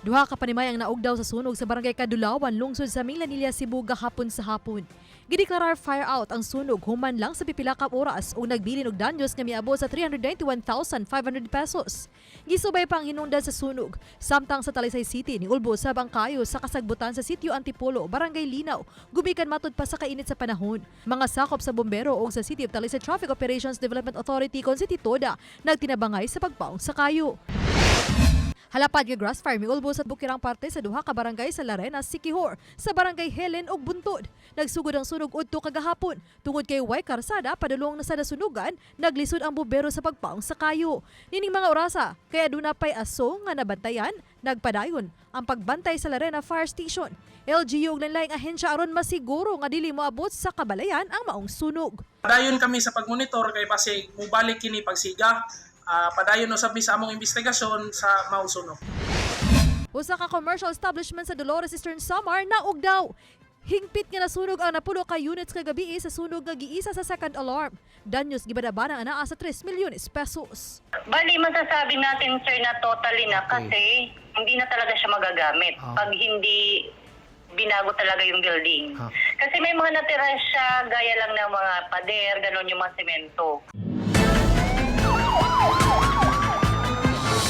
Duha ka panimay ang naugdaw sa sunog sa Barangay Kadulawan, lungsod sa Minglanilla, Cebu gahapon sa hapon. Gideklarar fire out ang sunog human lang sa pipila ka oras ug nagbilin og danyos nga miabot sa 391,500 pesos. Gisubay pa ang hinungdan sa sunog samtang sa Talisay City, niulbo sab ang kayo sa kasagbutan sa Sitio Antipolo, Barangay Linaw, gumikan matud pa sa kainit sa panahon. Mga sakop sa bombero ug sa City of Talisay Traffic Operations Development Authority kon City TODA nagtinabangay sa pagpaong sa kayo. Halapad nga grass fire miulbo sa bukirang parte sa duha ka barangay sa Larena, Siquijor, sa Barangay Helen ug Buntod. Nagsugod ang sunog udto kagahapon. Tungod kay way karsada padulong na sa nasunugan, naglisod ang bumbero sa pagpaong sa kayo. Nining mga orasa, kay aduna pay aso nga nabantayan, nagpadayon ang pagbantay sa Larena Fire Station. LGU ug lain-laing ahensya aron masiguro nga dili moabot sa kabalayan ang maong sunog. Padayon kami sa pagmonitor kay basig mubalik kini pagsiga. Padayon usab mi sa among investigasyon sa maong sunog. Usa ka commercial establishment sa Dolores, Eastern Samar naugdaw. Hingpit nga nasunog ang 10 ka units kagabi sa sunog nga giisa sa second alarm. Danyos gibadaba ang anaa sa 3 milyones pesos. Bali, masasabi natin, sir, na totally na kasi hindi na talaga siya magagamit pag hindi binago talaga yung building. Kasi may mga natira siya, gaya lang ng mga pader, ganun yung mga semento.